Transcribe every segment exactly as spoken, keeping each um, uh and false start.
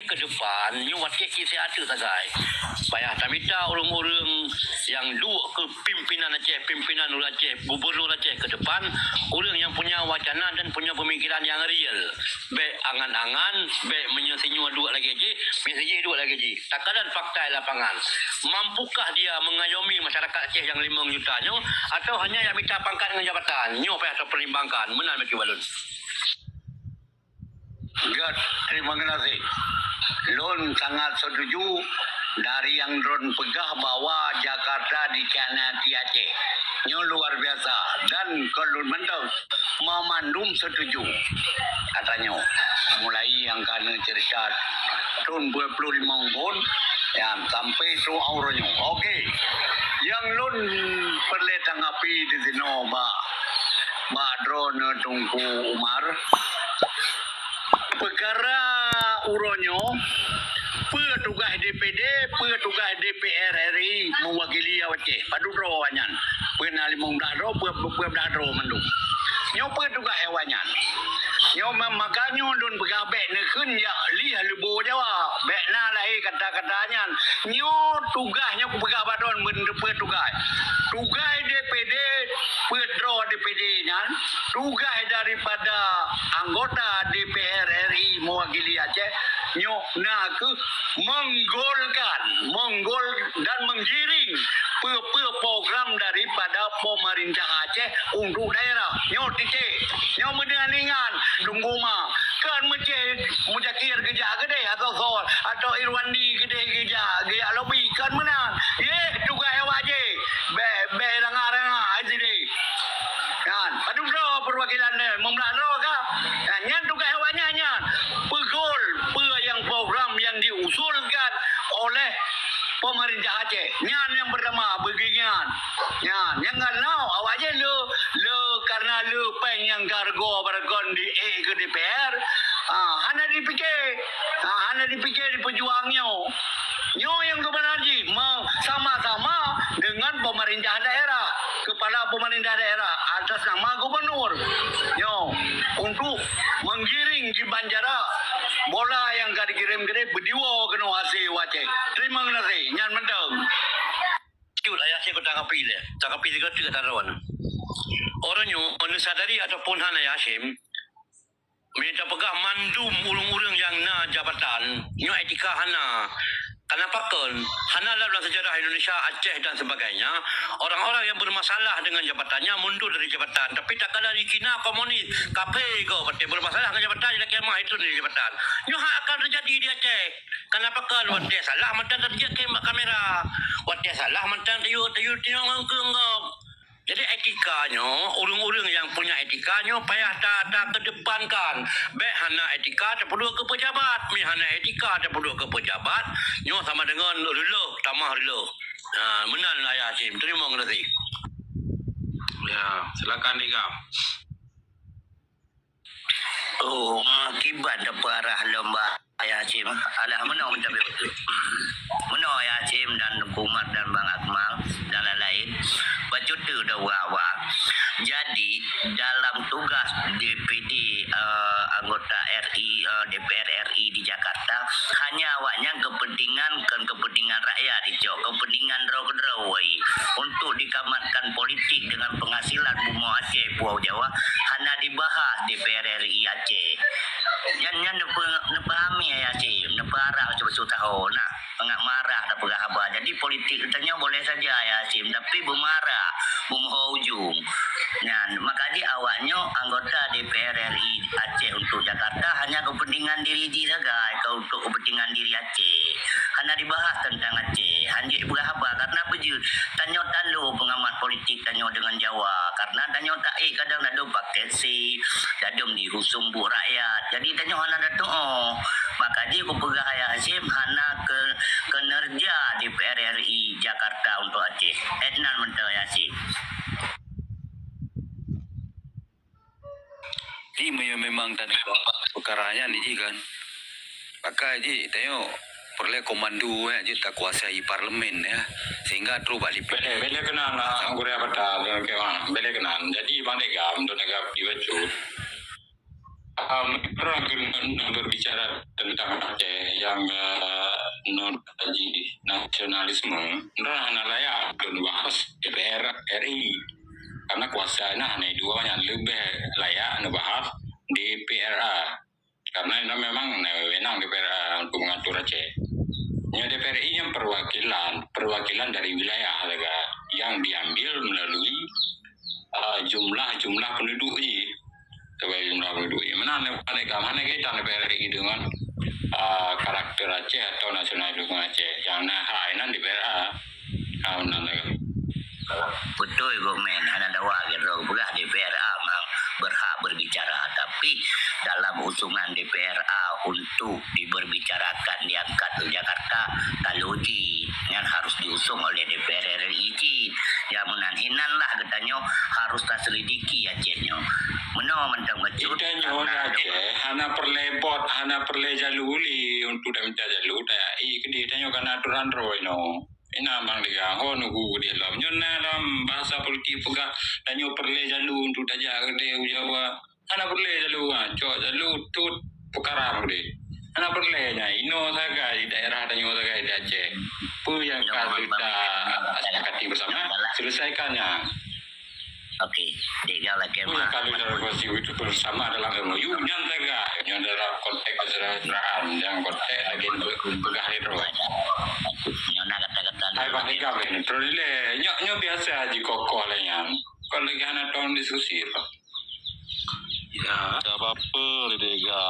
Keudepan nyoe watée cit siat sagai, payah tamita ureuëng-ureuëng nyang duek keu pimpinan Aceh, pimpinan ureuëng Aceh, gubernur Aceh keudepan, ureuëng nyang punya wacana dan punya pemikiran nyang real. Bék angan-angan, bék meunyoe sinyoe duek lagée jih, meunyoe sijih duek lagée jih. Takalon fakta lapangan. Mampukah dia mengayomi masyarakat Aceh nyang limong juta nyoe, atau hanya nyang mita pangkat ngon jabatan? Nyoe payah tapertimbangkan, meunan bagi ulôn. Gét, terima kasih. Lôn sangat setuju dari nyang droen peugah bahwa Jakarta dikhianati Aceh. Nyoe luar biasa dan kon lôn mantong meumandum setuju. Atra nyoe, mulai nyang ka neucerita thon dua puluh lima phon, ya, sampai trok uroe nyoe. Oke. Nyang lôn peureulée tanggapi di sinoe bak, bak droeneuh Teungku Umar. Peukara uroe nyoe, peue tugaih D P D, peue tugaih D P R R I meuwakili Aceh? Padub droe awaknyan? Peue na limong blaih droe, peue, peue blaih droe mandum? Nyoe peue tugaih awaknyan? Nyoe ma-, maka nyoe lôn peugah bék neukheun jak lih leubo Jawa. Bék na lahé kata-kata nyan. Nyoe tugaih nyoe kupeugah bak droen beuteupeue tugaih. Tugaih D P D, peue droe D P D nyan, tugaih daripada anggota D P R R I meuwakili Aceh nyoe na kheueh menggolkan, menggol dan menggiring peue-peue program daripada pemerintah Aceh untuk daerah. Nyoe titik. Nyoe meunan ingat, Teungku Umar. Kan meucéh Muzakir geujak keudeh atau Sol, atau Irwandi keudeh geujak, geujak lobi. Kan meunan. Yeh, tugaih awak jih. Bék, bék rangah-rangah hai sideh. Kan, padub droe perwakilan nyan, meublah droe ka. Kan, nyan tugaih awaknyan nyan. Peugol peue nyang program nyang diusulkan oleh pemerintah Aceh. Nyan nyang pertama, beuginyan. Nyan, nyang keunoe, awak jih le, le karena le péng nyang ka reugoe barokon di, eh, keu D P R. Ha, hana dipike. Ha, hana dipike dipeujuang nyoe. Nyoe nyang keubeuna jih, ma-, sama-sama dengan pemerintah daerah, kepala pemerintah daerah atas nama gubernur. Nyoe, untuk menggiring jiban jarak bola nyang ka dikirim keudeh beudiwoe keunoe hase u Aceh. Terima kasih. Nyan mantong. Cut, Ayah Syem, kutanggapi lé. Tanggapi sigoe teuk atra droen. Uroe nyoe, neusadari ataupun hana, Ayah Syem, meunyoe tapeugah mandum ureuëng-ureuëng nyang na jabatan, nyoe etika hana. Kenapa kon? Hana lam, lam sejarah Indonesia, Aceh dan sebagainya, orang-orang yang bermasalah dengan jabatannya mundur dari jabatan. Tapi tak kala di Cina komunis, kafé kok, bermasalah dengan jabatan, dilakée meu'ah, itu dari jabatan. Nyoe hak akan terjadi di Aceh. Kenapa kon? Watée salah mantong tajak ke kamera. Watée salah mantong tayue, tayue tiong ngon keu ngom. Jadi etika nyoe, ureuëng-ureuëng nyang punya etika nyoe payah ta, ta kedepankan. Bék hana etika tapeuduek keu pejabat. Mi hana etika tapeuduek keu pejabat, nyoe sama dengan reuloh, tamah reuloh. Ha, meunan Ayah Syem. Terima kasih. Ya, silakan Dek Gam. Oh, akibat tapeuarah lom bak Ayah Syem. Alah, meunoe minta betul. Meunoe Ayah Syem dan Teungku Umar dan Bang Akmal dan lain-lain. Bacut tu dah wah-wah. Jadi, dalam tugas D P D, eh, anggota R I, eh, D P R R I di Jakarta, hanya awaknyan kepentingan, kon kepentingan rakyat, icok kepentingan droe keudroe wai. Untuk dikamatkan politik dengan penghasilan bumoe Aceh, Pulau Jawa, hana dibahas di D P R R I Aceh. Nyan, nyan neupe-, neupahami Ayah Syem, neupeurah cuma su tahu nah. Sangat marah tapeugah haba. Jadi politik geutanyoe boleh saja Ayah Syem, tapi beumarah, beumeho ujong. Nyan, maka jih awaknyoe anggota D P R R I Aceh untuk Jakarta hanya kepentingan diri jih sagai, kon untuk kepentingan diri Aceh. Hana dibahas tentang Aceh. Hanjeuet peugah haba karena beujeuet. Tanyoe talo pengamat politik tanyoe dengan Jawa. Karena tanyoe taék kadang dadum paket si, dadum dihusung buet rakyat. Jadi tanyoe hana tatuoh. Maka jih kupeugah Ayah Syem hana ke, kinerja D P R R I Jakarta untuk Aceh. Etnan mantong Ayah Syem. Jadi, me-, memang tanda peukara nyan jih kan. Pakai jih, tanyoe peureulée komando, ya, jeuet takuasai parlemen, ya, sehingga trok bak D P R. Bele, bele keunan lah, Gurée Abata, oke, Bang. Bele keunan. Jadi, Bang Degam, untuk negara pibacut. Um, orang kena berbicara tentang Aceh yang uh, non haji nasionalisme, orang hana layak kena bahas D P R R I. Karena kuasa nah hana dua yang lebih layak ngebahas D P R A. Karena itu memang nah, wewenang D P R A untuk mengatur Aceh. Nya D P R I yang perwakilan, perwakilan dari wilayah saja yang diambil melalui uh, jumlah-jumlah penduduk ji. Sebagai jumlah penduduk ji. Mana ni paling gam, mana kita D P R I dengan uh, karakter Aceh atau nasionalisme Aceh. Yang nah hai nan D P R A. Ah, benar lah. Betul, Gokmen. Hana dawa gitu. Peugah D P R A memang berhak berbicara. Tapi dalam usungan D P R A untuk diberbicarakan, diangkat ke Jakarta, kalau ji, nyan harus diusung oleh D P R R I ji. Ya, meunan hinan lah geutanyoe harus taselidiki Aceh nyoe. Meunoe mantong bacut. Kita nyoe karena Aceh, hana perlu bot, hana perlu jalur li untuk dah minta jalur, dah i ke dia tanyoe kan aturan roh ino. Ina mang diga ho nugu di lom. Nyoe na dalam bahasa politik peugah tanyoe perlu jalur untuk tajak ke dia Jawa. Hana perlu jalur, ha. Cok jalur tut pekara deh. Hana perlu nya. Ino sagai di daerah tanyoe sagai di Aceh. Apa yang ka kita sepakati bersama, selesaikannya. Okey, dek gau lah kemah. Kalau dalam konsep itu bersama dalam M O U, nyan tegak. Nyan dalam konteks kesejahteraan, nyan konteks lagi peugah itu. Nyan kata-kata. Hai, Bang Ega, ben, terus nilai. Nyo, nyo biasa aja kokoh lah nyan. Kalau lagi hana tahun diskusi apa? Ya. Tak apa-apa, Dega.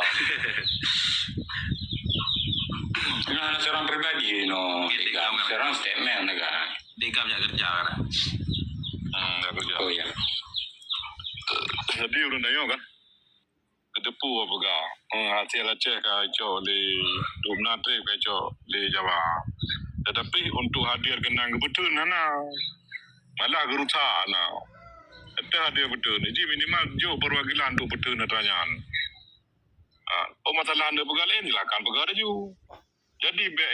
Nah, seorang pribadi, no. Dega, seorang statement, Dega. Dega banyak kerja kan? Hmm, dah kerja. Oh, ya. Jadi, urang tanya kan? Kedepu apa ga? Hmm, hasil Aceh ka cok di dua belas trip ka cok di Jawa. Tetapi untuk hadir keunan geupeutreun hana. Malah geurusak na. Teuh hadir peutreun. Jadi minimal jok perwakilan untuk peutreun atra nyan. Ha, oh masalah anda peugah lain, silakan peugah laju. Jadi bèk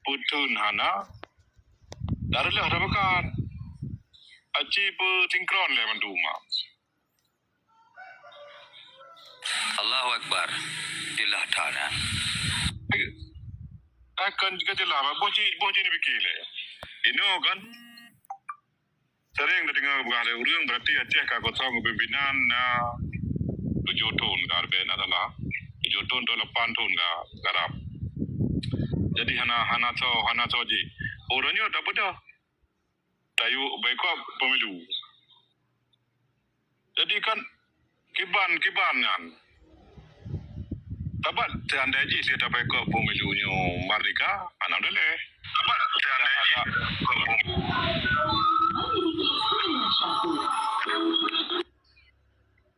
peutreun hana. Dah reulah dah peugah. Aci peutingkron lé mandum. Allahu Akbar. Dillah Ta'ala. Takkan juga jelas, boh cit, boh cit ni fikir lé. Ino kan sering terdengar bukan ada urang, berarti Aceh ka kosong pimpinan na tujuh tahun ka, lebih nak salah. Tujuh tahun atau lapan tahun ka garap. Jadi hana, hana so, hana so ji. Urangnya tak bedah. Tayuk boikot pemilu. Jadi kan kiban-kiban nyan. Tabat seandai jih dia dapat ikut pemilu nyoe merdeka, alhamdulillah. Tabat seandai jih.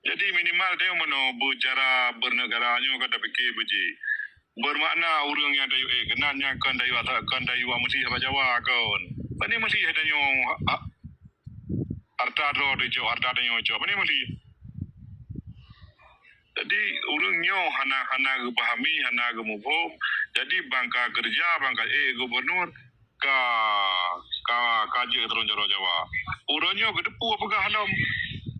Jadi minimal dia meunoe bicara bernegara nyoe ka tapikir beji. Bermakna urang nyang tayue keunan nyan kon tayue ata kon tayue meusi haba Jawa kon. Pane meusi tanyoe harta droe teucok, harta tanyoe cok. Pane meusi. Jadi urang nyoe hana hana geupahami, hana geumuphom. Jadi bangka kerja, bangka eh gubernur ka ka ka jeuet teuron jaroe Jawa. Urang nyoe geuteupeue peugah lom.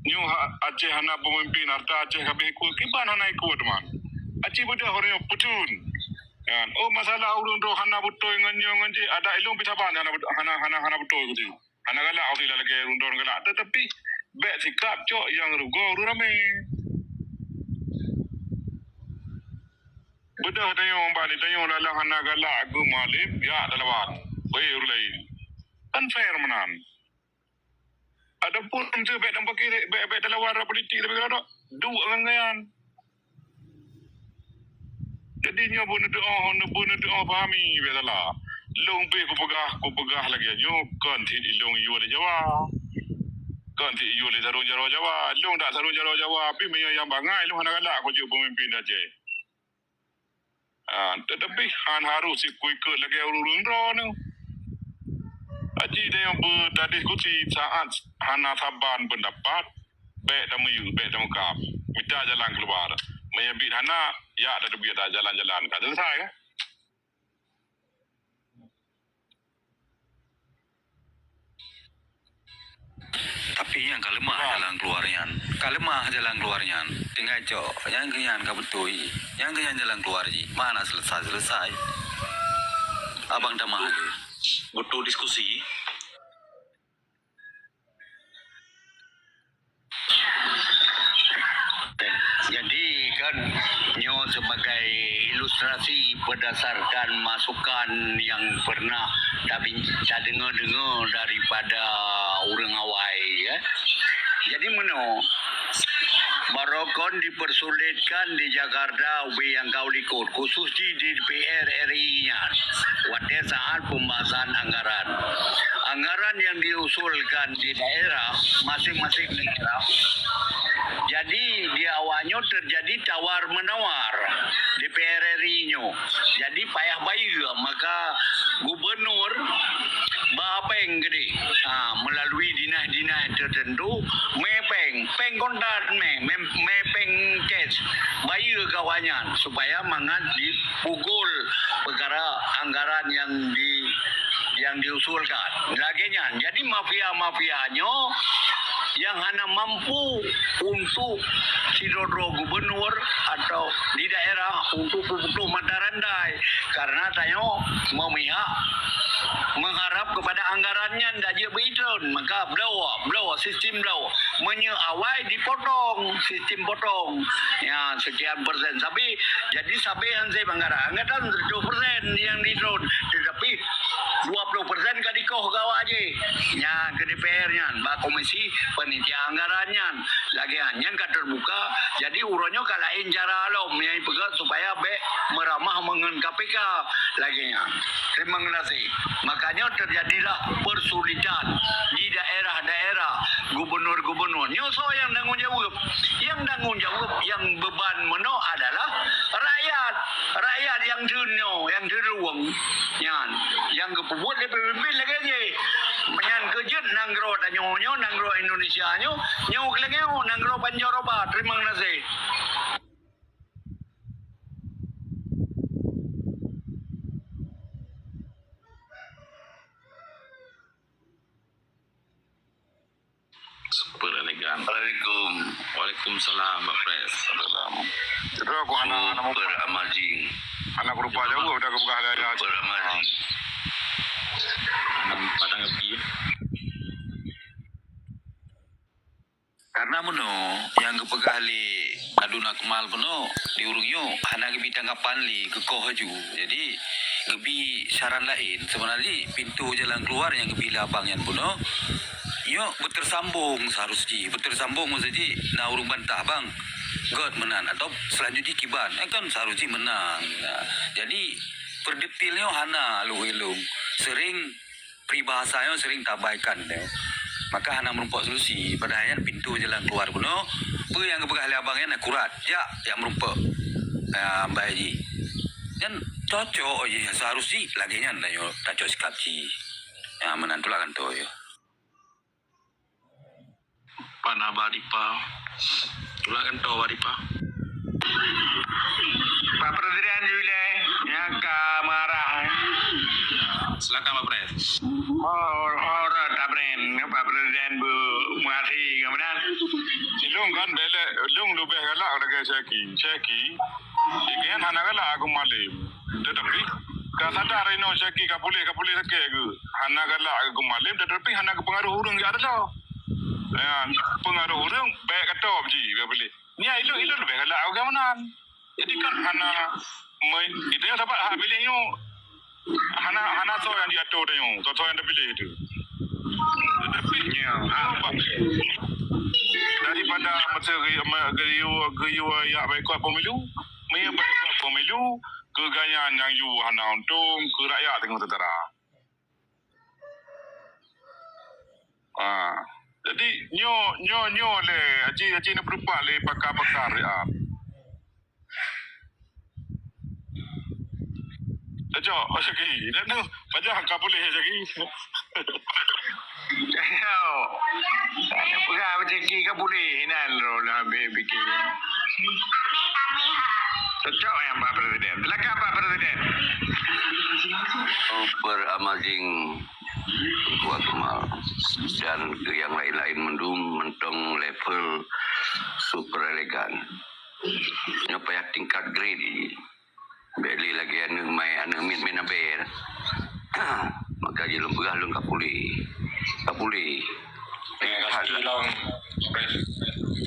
Nyoe Aceh hana pemimpin, harta Aceh kabeh ikut. Kiban hana ikut teuma. Aci beudôh urang nyoe peutreun. Kan? Oh masalah urang droe hana beutôi ngon nyoe ngon jih, adak ilong pih saban hana hana hana hana beutôi keu Hana galak, oke lah lagèe rundon galak. Tetapi bèk sikap cok nyang rugoe ureueng ramè. Beudôh tanyoe bak tanyoe dalam hana galak geumalem, ya talawan. Wei ureueng lain. Kan fair meunan. Adapun teu bèk tampaki bèk bèk talawan politik tapi kalau duek ngon gaya. Jadi nyoe beuneudoa, beuneudoa pahami biasalah. Long pih kupeugah, kupeugah lagèe nyoe kon cit ilong iyue lé Jawa. Kon cit iyue lé sarong jaroe Jawa. Long dak sarong jaroe Jawa, pih meunyoe nyang bangai long hana galak kujeuet pemimpin Aceh. Ha, tetapi han harus sikuikot lagèe ureueng droeneuh. Aji dayong beutadiskusi saat hana saban pendapat, bèk tamiyueb, bèk tameukab. Mita jalan keuluar. Meunyoe bit hana, ya tateubiet jalan-jalan ka selesai kan? Tapi nyang ka leumah jalan keuluar nyan. Ka leumah jalan keuluar nyan. Tinggai cok, nyang keu nyan ka beutôi. Nyang keu nyan jalan keluar jih. Mana selesai-selesai. Abang tamah lé. Butuh diskusi. Jadi kan nyoe sebagai ilustrasi berdasarkan masukan yang pernah tabin-, tadeungoe-deungoe daripada ureuëng awai, ya. Jadi meunoe, barokon dipersulitkan di Jakarta ubé nyang ka u likot, khusus jih di D P R R I nyan, watée saat pembahasan anggaran. Anggaran yang diusulkan di daerah, masing-masing daerah, jadi di awaknyoe terjadi tawar-menawar D P R R I nyoe. Jadi payah bayeue, maka gubernur ba péng geude, ha, melalui dinas-dinas tertentu, mé péng, péng kontan mé, mé, mé péng cash, bayeue keu awaknyan supaya mangat dipukul peukara anggaran yang di, yang diusulkan. Lagée nyan. Jadi mafia-mafia nyoe yang hana mampu untuk sidroe-droe gubernur atau di daerah untuk peuputoh mata rantai, karena tanyoe memihak mengharap kepada anggaran nyan dak jeuet beuitron, maka bloe, bloe, sistem bloe. Meunyoe awai dipotong, sistem potong. Ya, sekian persen. Tapi jadi sabe hanseb anggaran. Anggaran seratus persen yang diitron, tetapi dua puluh persen ka dikoh keu awak jih. Nyan keu D P R nyan, bak komisi panitia anggaran nyan. Lagée nyan, nyan ka terbuka. Jadi uroe nyoe ka laén cara lom nyang ipeugah supaya bék meuramah meungon K P K. Lagée nyan. Terima kasih. Makanya terjadilah persulitan di daerah-daerah gubernur-gubernur. Nyoe soe nyang tanggung jaweueb? Nyang tanggung jaweueb, nyang beban meunoe adalah rakyat. Rakyat nyang theun nyoe, nyang theun ruweueng nyan, nyang geupeubuet lé pemimpin lagée jih. Nyan keu jeuet nanggroe tanyoe nyoe, nanggroe Indonesia nyoe, nyoe keu lagée nyoe, nanggroe pancôroba. Terima kasih. Super elegan. Assalamualaikum. Waalaikumsalam, Pak Pres. Salam. Itu aku anak, anak muka. Super amazing. Anak rupa jauh dah kebuka dah, dah. Super amazing. Anak padang api. Karena meunoe nyang geupeugah lé Adun Akmal bunoe di ureuëng nyoe hana geubi tanggapan lé, geukoh laju. Jadi geubi saran laén. Seubeuna jih pintoe jalan keuluar nyang geubi lé abang nyan bunoe nyoe beuteusambong, seharus jih beuteusambong, maksud jih na ureuëng bantah, "Bang, gét meunan," atau seulanjut jih kiban, eh, kan seharus jih meunan. Nah, jadi peudetil nyoe hana lôn ilong. Sering peribahasa nyoe sering tabaikan nyoe. Maka hana meurumpok solusi. Padahai nyan pintoe jalan keuluar bunoe, peue nyang geupeugah lé abang nyan akurat. Jak, jak meurumpok, ah, ambai jih. Nyan cocok jih, seharus jih lagée nyan tanyoe tacok sikap jih. Ya, meunan tulak kantô jih. Pana Baripa. Tulak kantô Baripa. Pak Presiden Yule, nyang ka marah. Ya, silakan Pak Pres. Oh, oh, Tabren, Pak Presiden bu muasi, kemudian. Ilong kan belek, ilong leubeh galak lagée Syaki. Syaki, ikan hana galak aku malim. Tetapi ka sadar inoe Syaki ka puléh, ka puléh sakét geuh. Hana galak geuh malim, tetapi hana geupeungaruh ureuëng jak reuloh. Ya, peungaruh ureuëng bék ka top jih ka puléh. Nyan ilong, ilong leubeh galak geuh meunan. Jadi kan hana, geutanyoe sapat hak piléh nyoe hana, hana soe nyang jiatur tanyoe, soe-soe nyang tapiléh tu. Tetapi nyoe, daripada masa geuyue, geuyue, geuyue jak boikot pemilu, meunyoe boikot pemilu, keu gaya nyang yue hana untông, keu rakyat teungoh teutara. Ah, jadi nyoe, nyoe, nyoe lé, aci, aci neupeurupak lé pakar-pakar, ya. Tacok, Syaki. Dan tu, pajan ka puléh, Syaki. Tacok. Tak ada peugah Syaki ka puléh, inan lo dah habéh pikir. Cocok yang Pak Presiden. Silakan Pak Presiden. Super amazing. Teungku Akmal, dan nyang laén-laén mandum mantong level super elegan. Nyoe payah tingkat grade jih. Bèk lé lagèe aneuk mai, aneuk miet main abèe. Maka jih lôn peugah lôn ka puléh. Ka puléh. Dengan kasti lom.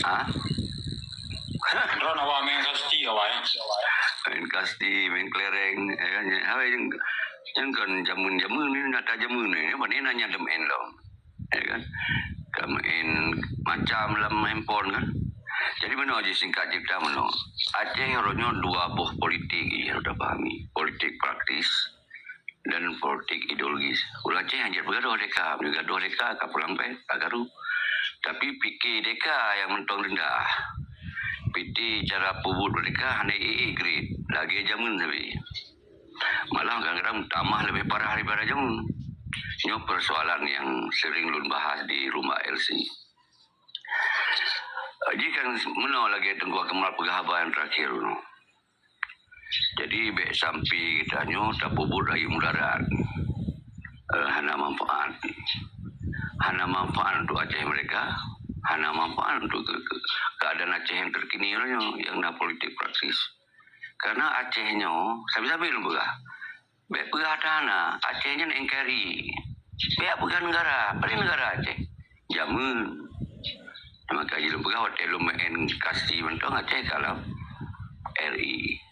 Ha? Droen awak main kasti awak, ya. Main kasti, main kelereng, ya, ya. Hai, nyang, nyang kon jameun-jameun ni, nyata jameun ni, apa ni nanya dem en lom. Ya kan? Ka main macam lam handphone kan. Jadi meunoe jih singkat cerita meunoe. Aceh uroe nyoe dua boh politik jih, harus tapahami. Politik praktis dan politik ideologis. Ureueng Aceh hanjeuet peugadôh deka, meunyoe gadôh deka ka pulang bèk, ka garu. Tapi pike deka nyang mantong rendah. Pike cara peubuet deka hana ék-ék grade, lagèe jameun sabe. Malah kadang-kadang tamah leubeh parah daripada jameun. Nyoe persoalan nyang sering lôn bahas di Rumbak L C. Jih kan meunoe lagèe Teungku Akmal peugah haba nyang terakhir nyoe. Jadi, bèk sampai geutanyoe tapeubuet rayeuk mudarat. Eh, hana manfaat. Hana manfaat untuk Aceh merdeka, hana manfaat untuk ke-, ke-, keadaan Aceh nyang terkini uroe nyoe, nyang na politik praktis. Karena Aceh nyoe, sabe-sabe lôn peugah, bèk peugah hana, Aceh nyan N K R I. Bèk peugah negara, padahai negara Aceh. Jameun. Maka jih lôn peugah watèe lôn meu'en kasti mantong Aceh ka lam R I.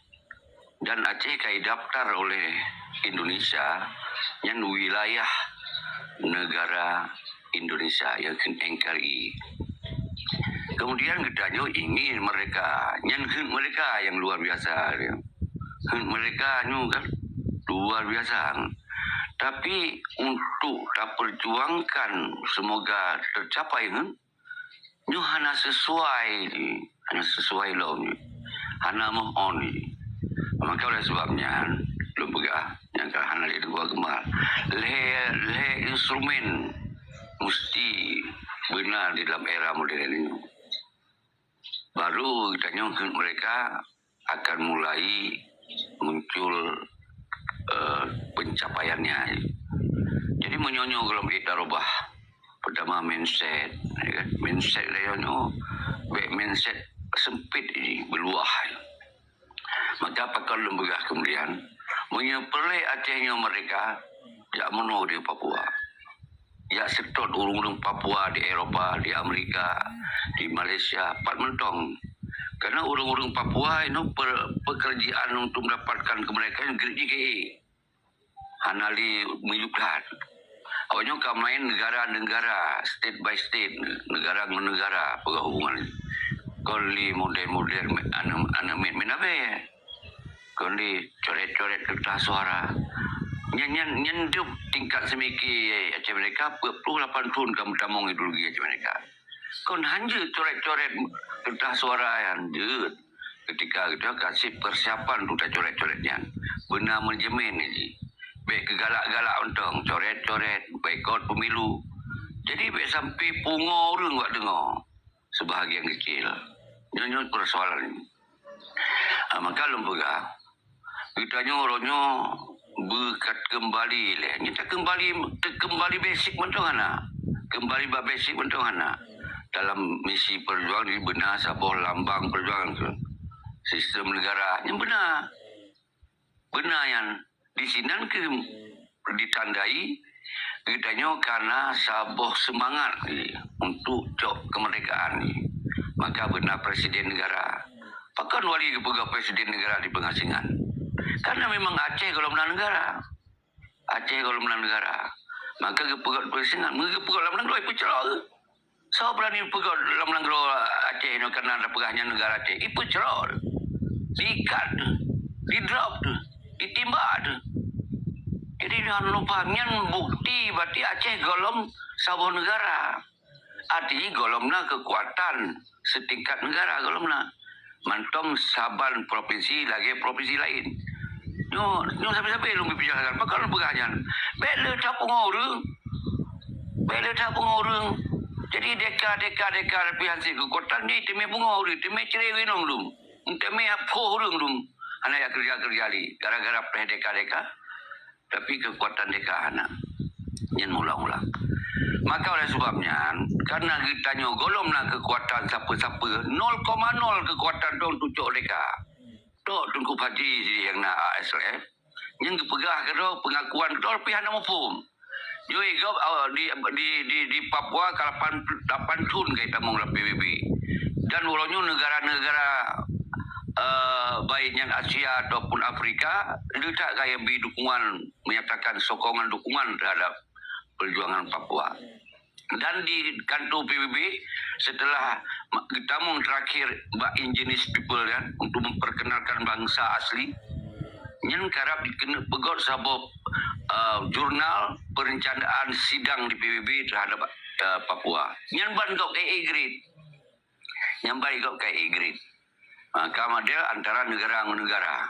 Dan Aceh ka idaftar oleh Indonesia nyan wilayah negara Indonesia, nyang kheun N K R I. Kemudian geutanyoe ingin merdeka, nyan hak mereka yang luar biasa. Hak mereka nyoe kan luar biasa. Tapi untuk taperjuangkan semoga tercapai, hmm, nyoe hana sesuai, hana sesuai lom, hana move on. Maka oleh sebab nyan, lôn peugah, nyang ka hana lé dua geumal. Lhèe, lhèe instrumen musti beuna di dalam era moden nyoe. Baru geutanyoe hak mereka akan mulai muncul, eh, pencapaiannya. Jadi, meunyoe nyoe gohlom ék tarubah, pertama mindset, ya kan? Mindset geutanyoe nyoe, bèk mindset sempit jih, beuluah. Maka pakon lôn peugah kemudian, meunyoe peureulèe Aceh nyoe merdeka, jak meunoe di Papua. Jak seutôt ureueng-ureueng Papua di Eropa, di Amerika, di Malaysia, pat mantong. Karena ureueng-ureueng Papua inoe pe-, pekerjaan untuk mendapatkan kemerdekaan grit jih keu ék. Hana lé miyueb that. Awak nyoe ka main negara-negara, state by state, negara ngon negara peugah hubungan. Kon lé model-model aneuk, aneuk miet main abèe. Kon lé coret-coret kertas suara. Nyan, nyan, nyan deup tingkat seumiké Aceh Merdeka, peuet ploh lapan thon ka meutamong ideologi Aceh Merdeka. Kon hanjeuet coret-coret kertas suara nyan jeuet. Ketika geutanyoe ka sép persiapan untuk tacoret-coret nyan. Beuna manajemen jih. Bèk keugalak-galak untông, coret-coret, boikot pemilu. Jadi bèk sampai pungo ureueng bak deungoe. Sebahagian kecil. Nyoe, nyoe persoalan. Ah, maka lôn peugah, geutanyoe uroe nyoe beukat keumbali lé. Nyoe takeumbali, takeumbali basic mantong hana. Keumbali bak basic mantong hana. Dalam misi perjuangan jih beuna saboh lambang perjuangan tu. Sistem negara nyan beuna. Beuna nyan. Di sinan keuh ditandai geutanyoe kana saboh seumangat jih untuk cok keumerdekaan jih. Maka beuna presiden negara. Pakon wali geupeugah presiden negara di peungasingan? Karena memang Aceh gohlom na negara. Aceh gohlom na negara. Maka geupeugah presiden, meugeupeugah lam nanggroe, ipeucrok geuh. Soe beurani peugah lam nanggroe Aceh nyoe karena tapeugah nyan negara Aceh? Ipeucrok, diikat, didrop, ditimbak. Jadi, nyoe hana lôn paham. Nyan bukti berarti Aceh gohlom saboh negara. Arti gohlom na keukuatan seutingkat negara gohlom na. Mantong saban provinsi lagèe provinsi laén. Nyoe, nyoe sabe-sabe lôn geupeujelasan. Pakon lôn peugah nyan? Bèk le tapungo ureueng. Bèk le tapungo ureueng. Jadi deka, deka, deka, tapi hase keukuatan jih teumé pungo ureueng, teumé cre ginong lom. Teumé phoh ureueng lom. Hana jak keureuja-keureuja lé. Gara-gara preh deka-deka. Tapi keukuatan deka hana. Nyan meulang-ulang. Maka oleh sebab nyan, karena geutanyoe gohlom na keukuatan sapeue-sapeue, nol koma nol keukuatan dong tucok deka. Tok Teungku Fajri jih nyang na A S L F, nyang geupeugah keudroe, peungakuan keudroe pih hana muphom. Nyoe gob, eh, di, di, di, di Papua ka lapan, lapan thon ka jitamong lam P B B. Dan uroe nyoe negara-negara, eh, baik nyan Asia ataupun Afrika, le that ka jibri dukungan, menyatakan sokongan dukungan terhadap perjuangan Papua. Dan di kantor P B B, setelah ma-, geutamong terakhir bak indigenous people kan, untuk memperkenalkan bangsa asli, nyan karab dikeue-, peugöt saboh, eh, jurnal perencanaan sidang di P B B terhadap, eh, Papua. Nyan ban gob A A grade. Nyan ban gob A A grade. Ha, ka model antara negara ngon negara.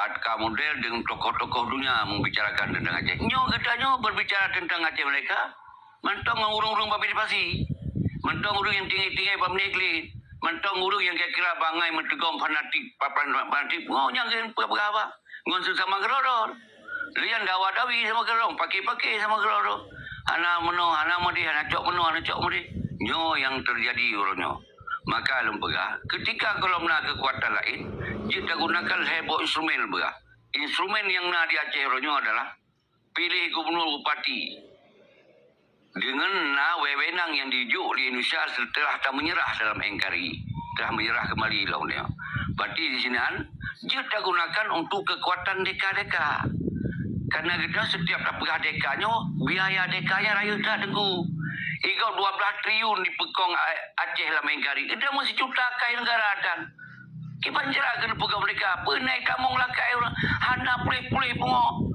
At-, ka model dengan tokoh-tokoh dunia membicarakan tentang Aceh. Nyoe geutanyoe berbicara tentang Aceh Merdeka, mantong ngon ureuëng-ureuëng bak Bidipasi. Mantong ureuëng nyang tinggai-tinggai bak Meuneuk Glé. Mantong ureuëng nyang kira-kira bangai meuteugom fanatik, papan fanatik. Nyoe nyang keuneuk peugah haba. Ngon seusama keudroe-droe. Lé nyan dawa-dawi sama keudroe, pake-pake sama keudroe-droe. Hana meunoe, hana meudeh, hana cok meunoe, hana cok meudeh. Nyoe nyang teujadi uroe nyoe. Maka lôn peugah, keutika gohlom na keukuatan laén, jeuet tagunakan lhée boh instrumen lôn peugah. Instrumen nyang na di Aceh uroe nyoe adalah piléh gubunur bupati. Deungon na wewenang nyang jijok lé Indonesia seuteulah tameunyeurah dalam N K R I, telah meunyeurah keumbali lom nyoe. Berarti di sinan jeuet tagunakan untuk keukuatan deka-deka. Karena geutanyoe setiap tapeugah deka nyoe, biaya deka nyan rayeuk that Teungku. Igob dua belas triliun dipeukong A-, Aceh lam N K R I. Geutanyoe meusijuta kah negara tan. Kiban jeuet keuneuk peugah merdeka, peue na jitamong lakée ureuëng hana puléh-puléh pungo.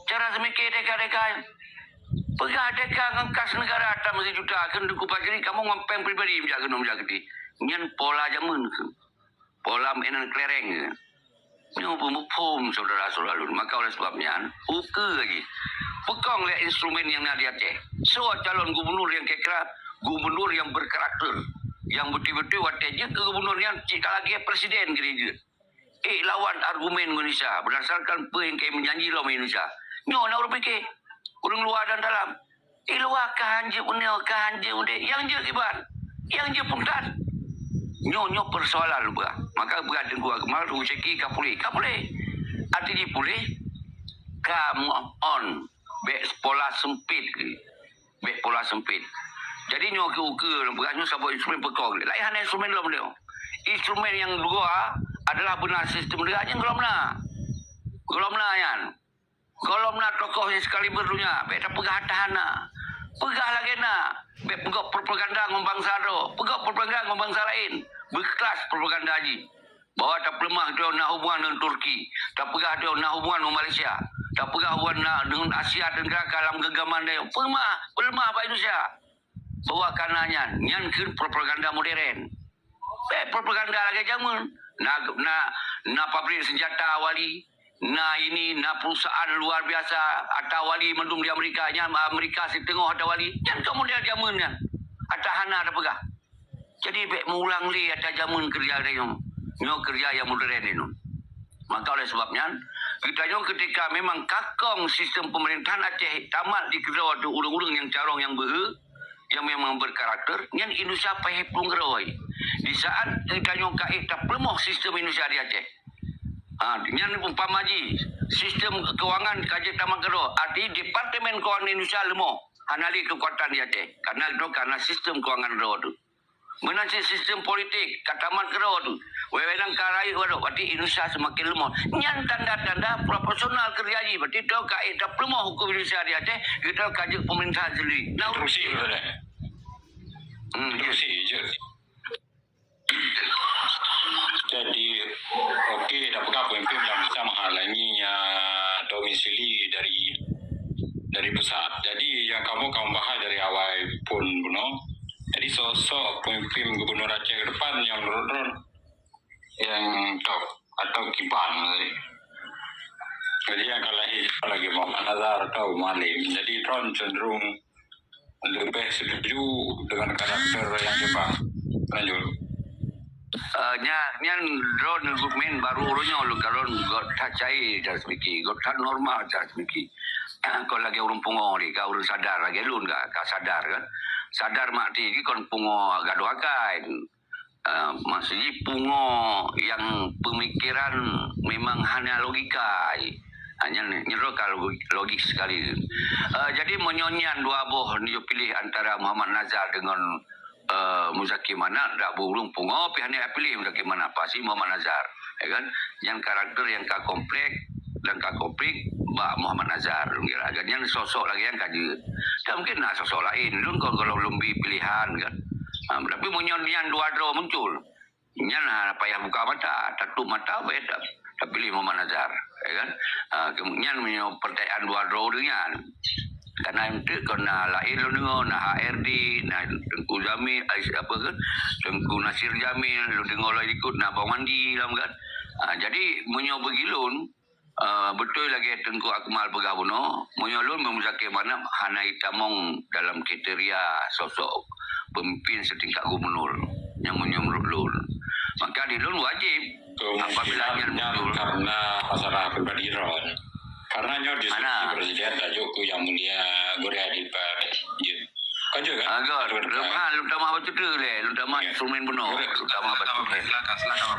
Cara seumike deka-deka. Peugah deka ngon kas negara tam sijuta, kheun Teungku Fajri kamoe ngon péng pribadi meujak keunoe meujak keudeh. Nyan pola jameun kheun. Pola meunan kelereng kheun. Nyoe peumuphom syedara-syedara lôn. Maka oleh sebab nyan, ukeue lagi. Peukong lé instrumen nyang na di Aceh. Soe calon gubunur nyang kira-kira gubunur nyang berkarakter, nyang beutôi-beutôi watée jeuet keu gubunur nyan cit ka lagée presiden keu jeuet. Ék lawan argumen Indonesia berdasarkan peue nyang ka meujanji lom Indonesia. Nyoe na ureuëng pike, ureuëng luwa dan dalam. Di luwa ka hanjeuet meunyoe, ka hanjeuet udeb, nyang jeuet kiban, nyang jeuet puntat. Nyoe, nyoe persoalan lôn peugah. Maka peugah Teungku Akmal, Teungku Syeki ka puléh, ka puléh. Arti jih puléh, ka move on, bék pola sempit. Bék pola sempit. Jadi nyoe keu ukeue lôn peugah nyoe saboh instrumen peukong. Laén hana instrumen lom nyoe. Instrumen nyang dua adalah beuna sistem deungon nyang gohlom na. Gohlom na nyan. Gohlom na tokoh nyang sekaliber donya, bék tapeugah hana. Peugah lagée na, bék peugah propaganda ngon bansa droe, peugah propaganda ngon bansa laén. Beukeulaih propaganda jih. Bahwa tapeuleumah droe na hubungan ngon Turki, tapeugah droe na hubungan ngon Malaysia, tapeugah hubungan na deungon Asia Tenggara ka lam genggaman dayong. Peuleumah, peuleumah bak Indonesia. Bahwa kana nyan, nyan kheun propaganda modern. Bék propaganda lagée jameun. Na, na, na pabrik senjata Wali, na ini, na perusahaan luar biasa ata Wali mandum di Amerika, nyan Amerika siteungoh ata Wali. Nyan ka model jameun nyan. Ata hana tapeugah. Jadi bék meuulang lé ata jameun keureuja geutanyoe. Nyoe keureuja nyang modern nyoe. Maka oleh sebab nyan, geutanyoe keutika memang kakong sistem peumeurintahan Aceh tamat dikeudroe ateueh ureuëng-ureuëng nyang carông nyang beuhe, nyang memang berkarakter, nyan Indonesia payah plueng keudroe. Di saat geutanyoe ka ék tapeuleumah sistem Indonesia di Aceh. Ha, nyan umpama jih, sistem keuangan ka jeuet tamat keudroe, arti Departemen Keuangan Indonesia leumoh, hana lé keukuatan di Aceh. Karena droe, karena sistem keuangan droe tu. Meunan cit sistem politik ka tamat keudroe tu. Wewenang ka rayeuk droe, berarti Indonesia seumaken leumoh. Nyan tanda-tanda proporsional keureuja jih, berarti droe ka ék tapeuleumah huköm Indonesia di Aceh, geutanyoe ka jeuet peumeurintahan sendiri. Nah, terusi, ureuëng. Hmm, terusi je. Jadi, okey, dak peugah pemimpin yang bisa menghalangi, ya, domisili dari, dari pusat. Jadi, yang kamu, kamu bahas dari awal pun, bunoe. Jadi, sosok pemimpin gubernur Aceh ke depan yang menurut Ron yang top atau kiban tadi. Jadi, yang kalah lagi Muhammad Nazar atau Malim. Jadi, Ron cenderung lebih setuju dengan karakter yang hebat. Lanjut. Eh, nya, nyan droe argumen baru uroe nyoe lôn kalon göt that cair cara seumiki, göt that normal cara seumiki. kon lagèe ureueng pungo lé, ka ureueng sadar lagèe lôn ka, ka sadar kan. Sadar mak ti jih kon pungo gadôh akai. Ah, maksud jih pungo nyang pemikiran memang hana logika. Ah, nyan, nyan ka logi-, logik sekali. Ah, jadi meunyoe nyan dua boh neujok piléh antara Muhammad Nazar dengan eh, Muzakir Manaf, dak ureueng pungo pih hana piléh Muzakir Manaf, pasti Muhammad Nazar, ya kan? Nyan karakter nyang ka komplek dan ka konflik bak Muhammad Nazar, lôn kira. Dan nyan sosok lagèe nyang ka jeuet. Dan mungkin na sosok laén, lôn kon gohlom lôn bi pilihan kan. Ha, tapi meunyoe nyan dua droe muncul, nyan hana payah buka mata, tatup mata, bèk ta-, tapiléh Muhammad Nazar, ya kan? Ha, ke-, nyan meunyoe peurtanyaan dua droe ureueng nyan. Karena enteuk kon na laén lôn deungoe, na H R D, na Teungku Jamil, ai, apa ke? Teungku Nasir Jamil, lôn deungoe lom ikot na Bang Wandi lom kan. Ha, jadi meunyoe bagi lôn, eh, beutôi lagèe Teungku Akmal peugah bunoe, meunyoe lôn Muzakir Manaf hana jitamong dalam kriteria sosok pemimpin setingkat gubernur nyang meunyoe meunurot lôn. Maka di lôn wajéb apabila nyan muncul. Karena masalah pribadi droe. Karena nyoe di Presiden tajuk ku Yang Mulia Gurèe Adi Pak. Kan juga kan? Agak, lôn tamah bacut lé, lôn tamah instrumen bunoe, lôn tamah bacut lé. Silakan, silakan.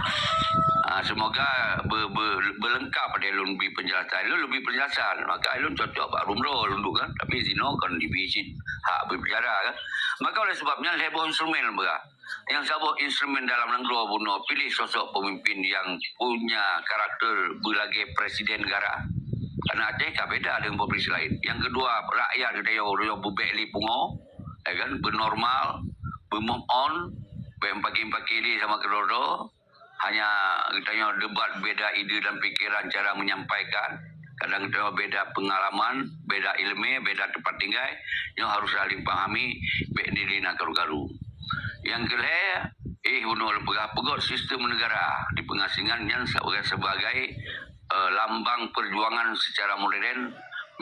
Ah, semoga be-, be-, beulengkap deh lôn bi penjelasan. Lôn lebih penjelasan, maka lôn cocok bak Romrod lôn duk kan. Tapi sinoe kon dibi cit hak berbicara kan. Maka oleh sebab nyan lhèe boh instrumen lôn peugah. Nyang saboh instrumen dalam nanggroe bunoe piléh sosok pemimpin nyang punya karakter beulagèe presiden negara. Karena Aceh ka beda dengan provinsi lain. Yang kedua, rakyat geutanyoe ureueng bubek li pungo, ya kan, bernormal, bermove on, bèk mupaki-mupaki li sama keudroe-droe. Hanya geutanyoe debat beda ide dan pikiran cara menyampaikan. Kadang geutanyoe beda pengalaman, beda ileumèe, beda tempat tinggai. Nyoe harus saling pahami, bèk nilai na karu-karu. Nyang keulhèe, eh, bunoe lôn peugah, peugöt sistem negara di pengasingan nyan sebagai, sebagai, eh, lambang perjuangan secara modern,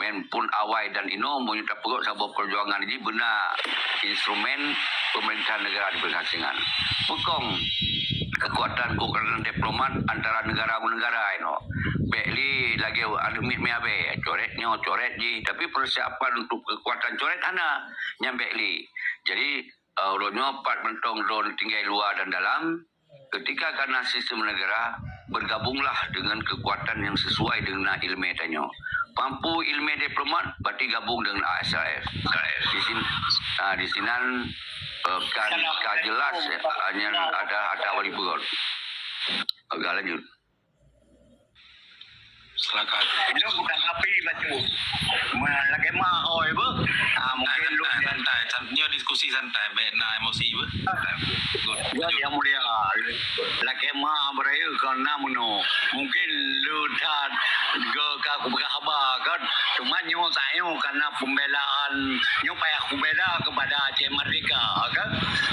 meunan pun awai dan inoe, meunyoe tapeugöt saboh perjuangan jih beuna instrumen pemerintahan negara di pengasingan. Peukong kekuatan-kekuatan diplomat antara negara ngon negara inoe. Bèk lé lagèe aneuk miet meuabèe, coret nyoe, coret jih, tapi persiapan untuk kekuatan coret hana, nyan bèk lé. Jadi, eh, uroe nyoe pat mantong droe tinggai luwa dan dalam, ketika kana sistem negara, bergabunglah dengan kekuatan yang sesuai dengan ileumèe tanyoe. Pampu ileumèe diplomat, berarti gabung dengan A S R F. Di sin-, ah, di sinan, eh, kan ka jelas, eh, hanya ada, ada wali peugöt. Agak lanjut. Silakan. Itu bukan api batu. Lagèe ma oi beuh. Ah, mungkin lôn santai, santai. Nyoe diskusi santai, bèk na emosi beuh. Santai. Good. Ya, Yang Mulia. Lagèe ma beuraya keu na meunoe. Mungkin lôn that geu ka kupeugah haba kan. Cuma nyoe tanyoe karena pembelaan, nyoe payah kubela kepada Aceh Merdeka kan.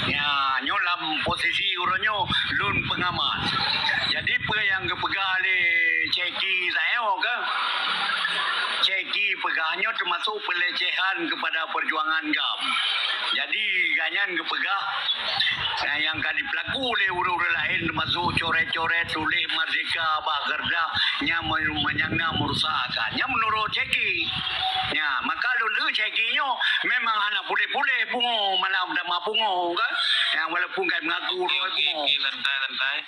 Ya, nyoe lam posisi uroe nyoe lôn pengamat. Jadi peue nyang geupeugah lé Ceki tanyoe kan? Ceki peugah nyoe termasuk pelecehan kepada perjuangan GAM. Jadi gobnyan geupeugah, eh, nyang ka dipeulaku lé ureueng-ureueng laén termasuk coret-coret tuléh merdeka bak keureutah nyang me-, nyang na meurusakkan. Nyan meunurot Ceki. Nya, maka lôn eu Ceki nyoe memang hana puléh-puléh pungo malam dama pungo kan. Nyang walaupun ka mengaku ureueng pungo. Oke, oke, santai, santai.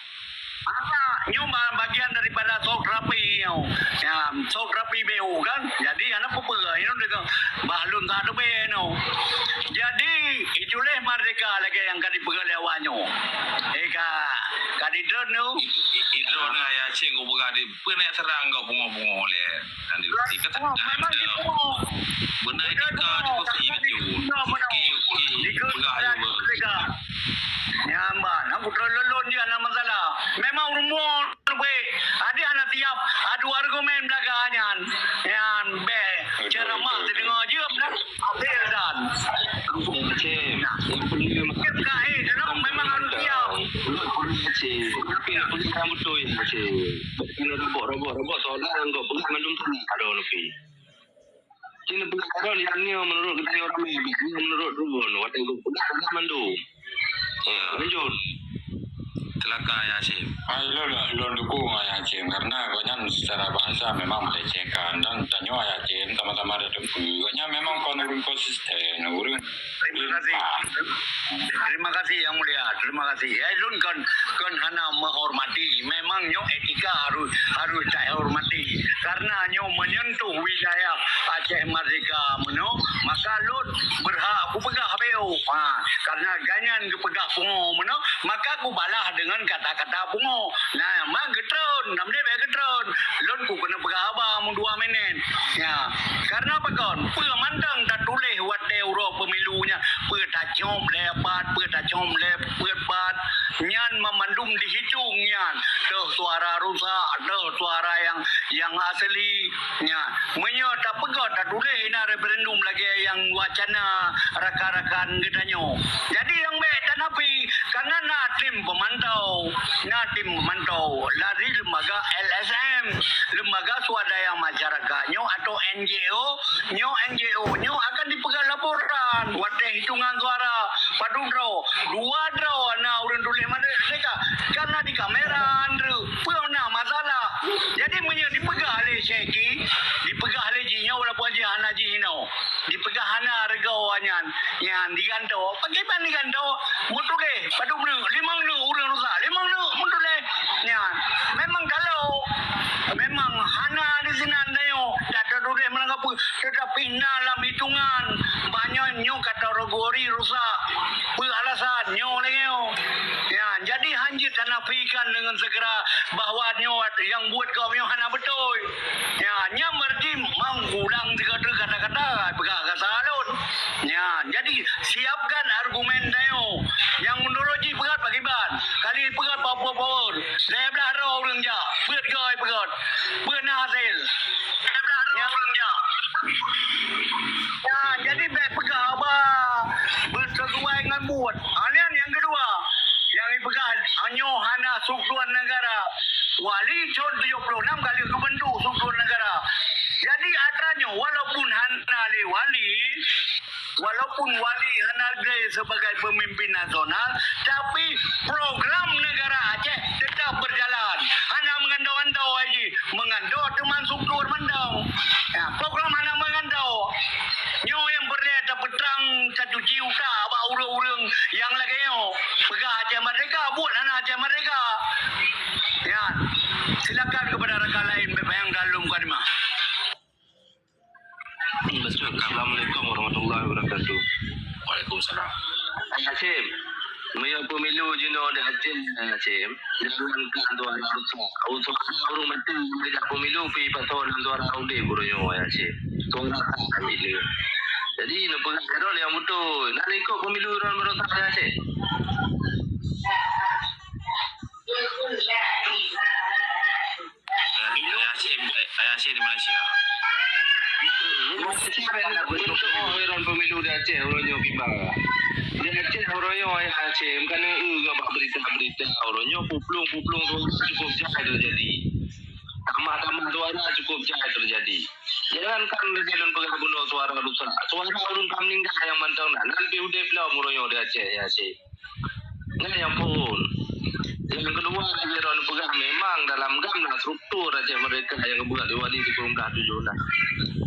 Anak nyoe ba-, bagian daripada sok rapi nyoe. Ya, sok rapi B U kan. Jadi, aneuk peue-peue nyoe deungon bah lôn tak teubiet nyoe. Jadi, itulah merdeka lagèe nyang ka dipeugah lé awak nyoe. Eh, ka, ka didrone nyoe. I-, i-, idrone ayah cik ku peugah di, peue nak serang kau pungo-pungo lé. Kan di, di kata memang di pungo. Beuna di ka di kursi itu. Oke, oke. Peugah aja, bang. Nyan ban, aku terlalu lon dia nama salah. Memang rumoh lebih. Ada anak siap adu argumen belakang nyan. Nyan beh. Ceramah terdengar je benar. Habis dan. Cik, yang perlu memang, cik, memang harus siap. Cik, tapi yang perlu kamu tu yang cik. Kena robot, robot, robot. Soalan kau pegang mandum tu. Ada lebih. Cina peugah ron nyang nyoe meunurot geutanyoe ramé, nyoe meunurot droe, watèe geupeugah peugah mandum. Ya. Lanjut. Silakan, Ayah Hasyim. Ah, lôn, lôn dukung Ayah Hasyim karena gobnyan secara bahasa memang melecehkan dan tanyoe Ayah Hasyim sama-sama ada teumpeue. Gobnyan memang kon ureueng konsisten, ureueng Terima kasih. Terima kasih, Yang Mulia. Terima kasih. Eh, lôn kon, kon hana menghormati. Memang nyoe etika harus, harus dihormati. Karena nyoe menyentuh wilayah Aceh Merdeka meunoe, maka lôn berhak kupeugah beu. Ha, karena gobnyan geupeugah pungo meunoe, maka kubalah dengan kata-kata pungo. Nah, ma geutreun, nam deh bèk geutreun. Lôn ku keuneuk peugah haba meudua minèt. Ya, karena pakon? Peue mantong tatuléh watèe uroe pemilu nyan, peue tacok lé pat, peue tacok lé peuet pat, nyan mamandum dihitung nyan. Toh suara rusak, toh suara nyang, nyang asli. Nyan, meunyoe tapeugah tatuléh na referendum lagèe nyang wacana rakan-rakan geutanyoe. Jadi nyang bèk tanapi, karena na tim pemantau, na tim pemantau dari lembaga L S M, lembaga swadaya masyarakat nyoe atau N G O, nyoe N G O nyoe akan dipeugah laporan watèe hitungan suara padum droe, dua droe na ureueng tuléh merdeka, karena di kamera andreuk, peue na masalah. Jadi meunyoe dipeugah lé Syeki, dipeugah lé jih nyoe walaupun jih hana jih inoe. Dipeugah hana reuga awak nyan, nyan digantoe. Pakriban digantoe? Meutuléh, padum neuk, limong neuk ureueng rusak, limong neuk meutuléh. Nyan, memang kalau memang hana di sinan tanyoe, dak tatuléh meunan ka peue, tetapi na lam hitungan, banyak nyoe kategori rusak. Peue alasan nyoe lagèe nyoe? Nyan, jadi hanjeuet tanafikan dengan segera bahwa nyoe nyang buet gob nyoe hana beutôi. Ya, nyan berarti mau ulang tiga kata-kata peugah kata lôn. Ya, jadi siapkan argumen tanyoe. Nyang menurut jih peugah pakriban. Kali peugah power-power. Lhèe blah droe ureueng jak. Peuet goe peugah. Peuet na hasil. Lhèe blah droe ureueng jak. Ya, jadi bèk peugah haba beusesuai ngon buet. Ha, nyan nyang keudua. Nyang jipeugah, nyoe hana struktur negara. Wali cot tujoh ploh nam ka lheueh geubentuk struktur negara. Jadi atra nyoe walaupun hana lé wali, walaupun wali hana lé sebagai pemimpin nasional, tapi program negara Aceh tetap berjalan. Hana meugantoe-gantoe jih, meugantoe teuma struktur mantong. Ya, program hana meugantoe. Nyoe nyang peureulèe tapeutrang, tacuci utak bak ureueng-ureueng nyang lagèe nyoe. Peugah Aceh Merdeka, buet hana Aceh Merdeka. Ya, silakan kepada rakan lain, bèk panyang dalam mukadimah. Assalamualaikum warahmatullahi wabarakatuh. Waalaikumsalam. Hai Hasyim, meunyoe pemilu jinoe di Aceh, hai Hasyim, jangankan suara rusak. Suara ureueng maté, meunyoe pemilu pi pasoe lam suara udép uroe nyoe, hai Hasyim. Suara sah pemilu. Jadi, neupeugah droen nyang beutôi. Nak ikot pemilu droen baroesa, hai Hasyim. Ayah Hasyim, Ayah Hasyim di Malaysia. Hmm, Malaysia kan nak bentuk, oh, ron pemilu di Aceh, uroe nyoe kiban. Di Aceh, uroe nyoe, Ayah Hasyim, kan, eh, bak berita-berita, uroe nyoe puplong-puplong tu cukup jai terjadi. Tamah-tamah suara cukup jai terjadi. Jangankan lagèe lôn peugah bunoe suara rusak. Suara ureueng ka meuninggai nyang mantong na. Nan pih udép lom uroe nyoe di Aceh, Ayah Hasyim. Nyan nyang phôn. Nyang keudua, lagèe droen peugah, memang dalam GAM na struktur Aceh Merdeka nyang geupeugah lé Wali sikureueng blah tujoh nam.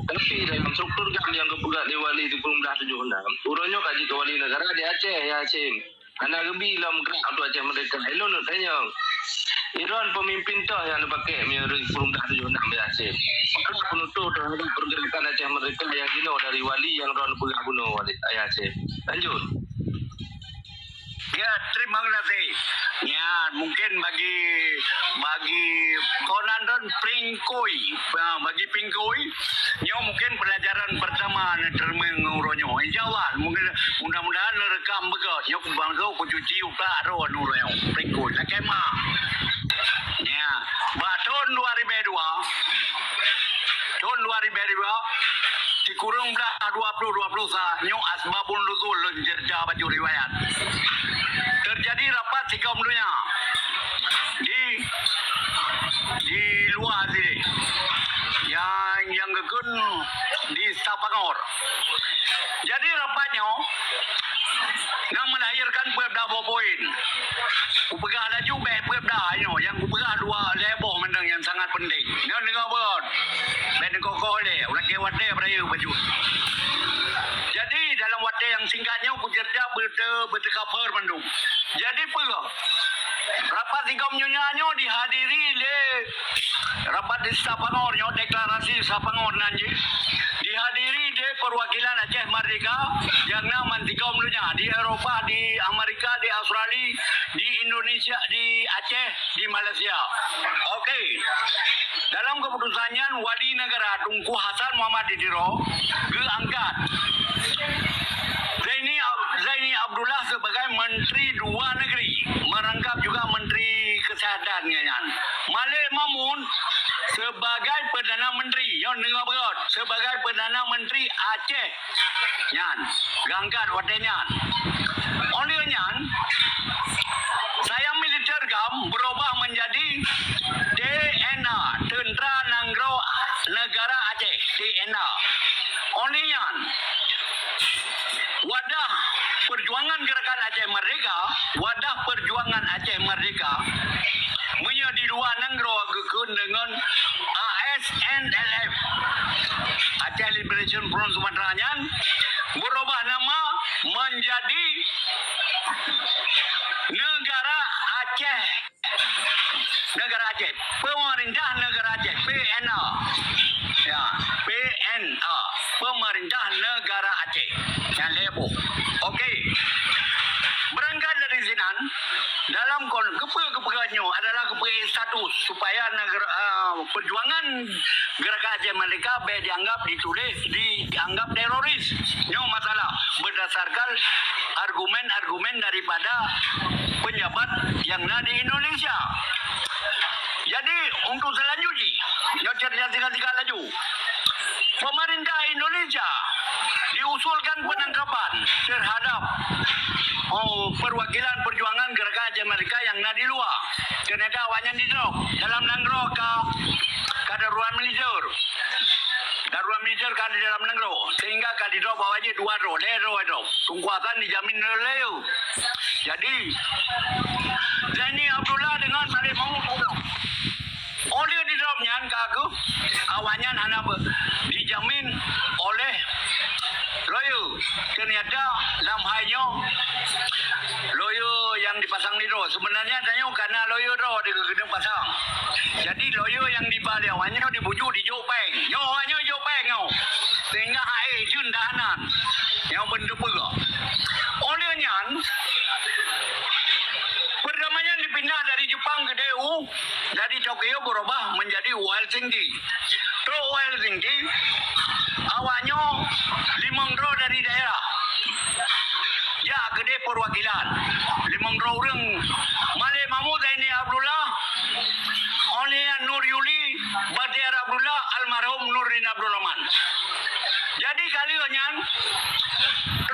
Tapi dalam struktur GAM nyang geupeugah lé Wali sikureueng blah tujoh nam, uroe nyoe ka jeuet keu wali negara di Aceh, Ayah Hasyim. Hana geubi lom gerak untuk Aceh Merdeka. Ilôn neutanyong, droen pemimpin toh nyang neupakè meunyoe sikureueng blah tujoh nam, Ayah Hasyim? Pakon peunutôh teuhadap pergerakan Aceh Merdeka nyang jinoe dari Wali nyang droen peugah bunoe, Wali, Ayah Hasyim? Lanjut. Ya, terima kasih. Ya, mungkin bagi, bagi konan dan pringkui, ah, bagi pringkui, nyoe mungkin pelajaran pertama neuteurimong uroe nyoe. Insya Allah, mungkin, mudah-mudahan neurekam beugöt. Nyoe bangsa kucuci utak droen uroe nyoe. Pringkui, lakèe ma. Ya, bak thôn dua ribèe dua, thôn dua ribèe dua, sikureueng blah dua ploh dua ploh sa, nyoe asbabun nuzul lôn cerita bacut riwayat. Terjadi rapat sigom donya di, di luwa sini. Nyang, nyang geukheun di Stafangor. Jadi rapat nyoe na melahirkan peubda boh poin. Kupeugah laju bèk peubda nyoe, nyang kupeugah dua lhèe boh mantong nyang sangat penting. Nyoe deungö beurôt. Bèk neukoh-koh lé, ulakèe watèe beurayeuk bacut. Jadi dalam watèe nyang singkat nyoe kuceurita beute-, beuteuka phôn mandum. Jadi peue? Rapat sigom nyonya nyoe dihadiri lé Rapat di Stafangor nyoe, deklarasi Stafangor nan jih dihadiri lé perwakilan Aceh Merdeka nyang na meusigom donya di Eropa, di Amerika, di Australia, di Indonesia, di Aceh, di Malaysia. Oke. Dalam keputusan nyan, Wali Negara Teungku Hasan Muhammad di Tiro geuangkat Zaini Ab-, Zaini Abdullah sebagai Menteri Luar Negeri, merangkap juga Menteri Kesehatan nyan. Malik Mahmud sebagai Perdana Menteri, nyoe deungö beurôt, sebagai Perdana Menteri Aceh nyan, geuangkat watèe nyan. Óh lheueh nyan, Siam Military GAM berubah menjadi T N A, Tentera Nanggroe Negara Aceh, T N A. Óh lheueh nyan, Wadah Perjuangan Gerakan Aceh Merdeka, Wadah Perjuangan Aceh Merdeka, meunyoe di luwa nanggroe geukheun deungon A S N L F, Aceh Liberation Front Sumatra nyan, berubah nama menjadi Negara Aceh. Negara Aceh, Pemerintah Negara Aceh, P N A. Ya, P N A, Pemerintah Negara Aceh. Nyan lhèe boh. Oke. Berangkat dari sinan, dalam kon-, keupeue-keupeue nyoe adalah keupeue status supaya negara, ah, perjuangan Gerakan Aceh Merdeka bèk dianggap dituléh, di-, dianggap teroris. Nyoe masalah berdasarkan argumen-argumen daripada pejabat nyang na di Indonesia. Jadi, untuk selanjutnya, nyoe ceurita singkat-singkat laju. Pemerintah Indonesia diusulkan penangkapan terhadap, oh, perwakilan perjuangan Gerakan Aceh Merdeka nyang na di luwa. Ternyata awaknyan didrop dalam nanggroe ka, ka darurat militer. Darurat militer ka di dalam nanggroe, sehingga ka didrop awaknyan dua droe, lhèe droe, droe. Teungku Hasan dijamin lé loya. Jadi, Zaini Abdullah deungon Malik Mahmud didrop. Óh lheueh didrop nyan ka kheueh, awaknyan hana be-, dijamin oleh loya. Ternyata lam hai nyoe, loya nyang dipasang di droe. Sebenarnya tanyoe ka na loya droe di keuneuk pasang. Jadi loya nyang diba lé awaknyan dibujuk dijok péng. Nyoe awaknyan jok péng nyoe. Sehingga hai jeuet tahanan. Nyang beutôi peugah. Óh lheueh nyan, perdamaian dipindah dari Jepang keudéh u, dari Tokyo berubah menjadi u Helsinki. Trok u Helsinki, awaknyoe limong droe dari daerah. Jak keudéh perwakilan. Limong droe ureueng, Malik Mahmud, Zaini Abdullah, óh lheueh nyan Nur Yuli, Bahtiar Abdullah, almarhum Nurdin Abdul Rahman. Jadi ka lheueh nyan,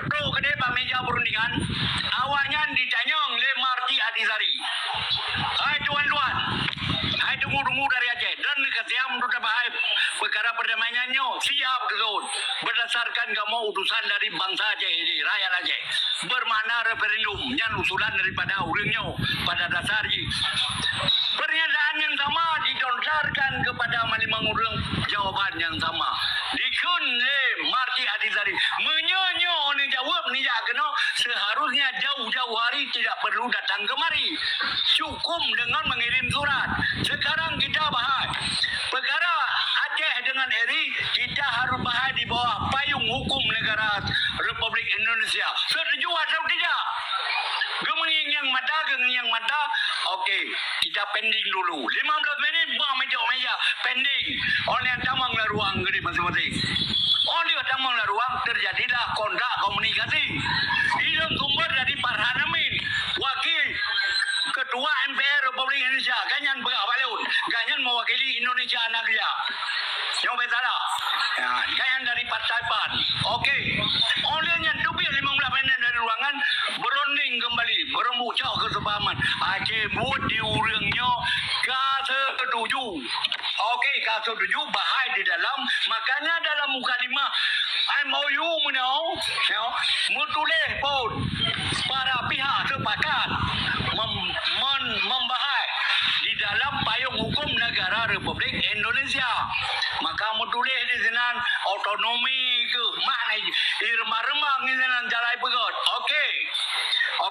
trok keudéh bak meja perundingan, awaknyan ditanyong lé Marty Ahtisaari. Hai tuan-tuan, hai teungku-teungku dari Aceh, droeneuh ka siap untuk tabahai peukara perdamaian nyoe? Siap, geukheun. Berdasarkan kamoe utusan dari bansa Aceh ini, rakyat Aceh, bermakna referendum, nyan usulan daripada ureueng nyoe pada dasar jih. Pernyataan yang sama dilontarkan kepada malimong ureueng, jawaban yang sama. Dikheun lé Marty Ahtisaari, meunyoe nyoe neujaweueb, neujak keunoe, seharusnya jauh-jauh hari tidak perlu datang kemari. Cukup dengan mengirim surat. Sekarang kita bahas peukara Aceh dengan Eri, kita harus bahas di bawah payung hukum negara Republik Indonesia. Setuju atau tidak? Geungieng-ngieng mata, geungieng mata. Oke, kita pending dulu. Lima belas menit, bah mejok meja. Pending. Óh lheueh nyan tamong lam ruang geude masing-masing. Óh lheueh tamong lam ruang, terjadilah kontrak komunikasi. Ilôn sumber dari Farhan Amin, wakil Ketua M P R Republik Indonesia. Gobnyan peugah bak lôn, gobnyan mewakili Indonesia Negara. Nyoe bèk salah. Ya, gobnyan dari Partai PAN. Oke. Óh lheueh nyan teubiet limong belas minit dari ruangan, berunding kembali, berembuk cok kesepahaman. Akhé buet di ureueng nyoe ka setuju. Oke, ka setuju, bahai di dalam. Makanya Kalimah M O U meunoe, ya, meutuléh phon para pihak sepakat mem-, men-, membahas di dalam payong hukum negara Republik Indonesia. Maka meutuléh di sinan otonomi keuh, mak na ireumbang-reumbang di sinan jalai peugöt. Oke.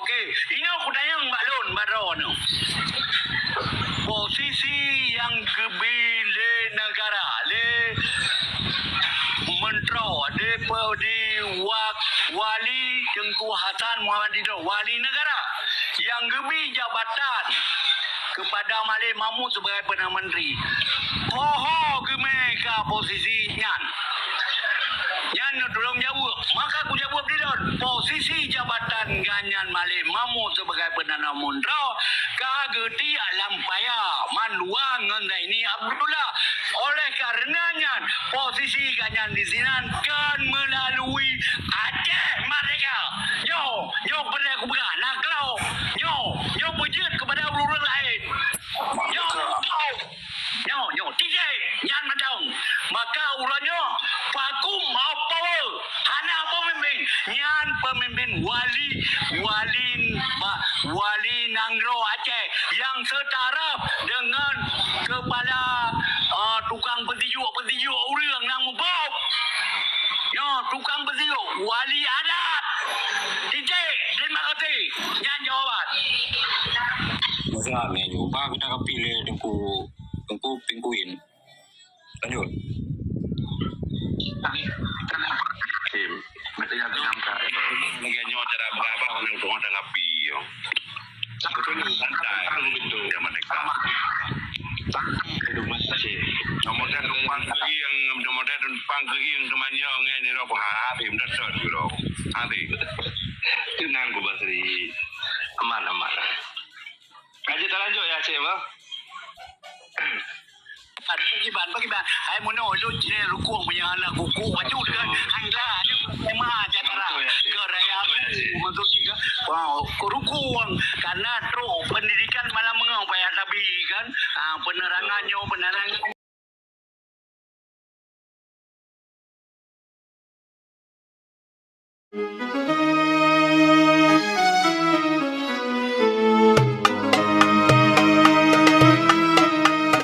Oke. Inoe kutanyong bak lôn, bak droeneuh. Posisi nyang geubi lé negara, lé Menteri, di, di wa-, Wali Teungku Hasan Muhammad Idris, Wali Negara, nyang geubi jabatan kepada Malik Mahmud sebagai Perdana Menteri. Poho geumé ka posisi nyan. Nyan tulông jaweueb. Maka kujaweueb di lôn, posisi jabatan gobnyan Malik Mahmud sebagai Perdana Menteri ka geutiek lam paya mandua ngon Zaini Abdullah. Oleh karena nyan, posisi gobnyan di sinan kon melalui Aceh Merdeka. Nyoe, nyoe peureulèe kupeugah, na klo. Nyoe, nyoe beujeuet kepada ureueng laén. Nyoe, nyoe, nyoe, tijéh, nyan mantong. Maka uroe nyoe, vacuum of power. Hana peumimpin. Nyan peumimpin wali, wali, ba-, wali nanggroe Aceh nyang seutaraf deungon kepala, eh, tukang peusijuek-peusijuek ureueng nyang mubôh. Nyoe tukang peusijuek, wali adat. Tijéh, terima kasih. Nyan jawaban. Masa ni, ubah kita kapilih Teungku, Teungku Pingkuin. Lanjut. Sim. Mesti yang tenyam kan. Lagi nyoe cara berapa orang yang tuan dengan pi. Betul, santai. Betul, betul. Dia merdeka. Nomor saya tumpang keuieng, nomor saya tumpang keuieng keumanyong, eh, ni roh, ha, ha, tim, dah sot, bro. Ha, tim. Tenang, Bu Basri. Aman, aman. Lanjut, tak lanjut ya, Aceh, apa? Bagi ban, bagi ban. Hai, meunoe, lu je rukung punya anak kuku, baju dengan angla, dia memang aja cara. Ke raya, maksud dia, wow, ke rukung, karena trok pendidikan malam mengau payah tabi, kan? Ah, penerangan nyo, penerangan.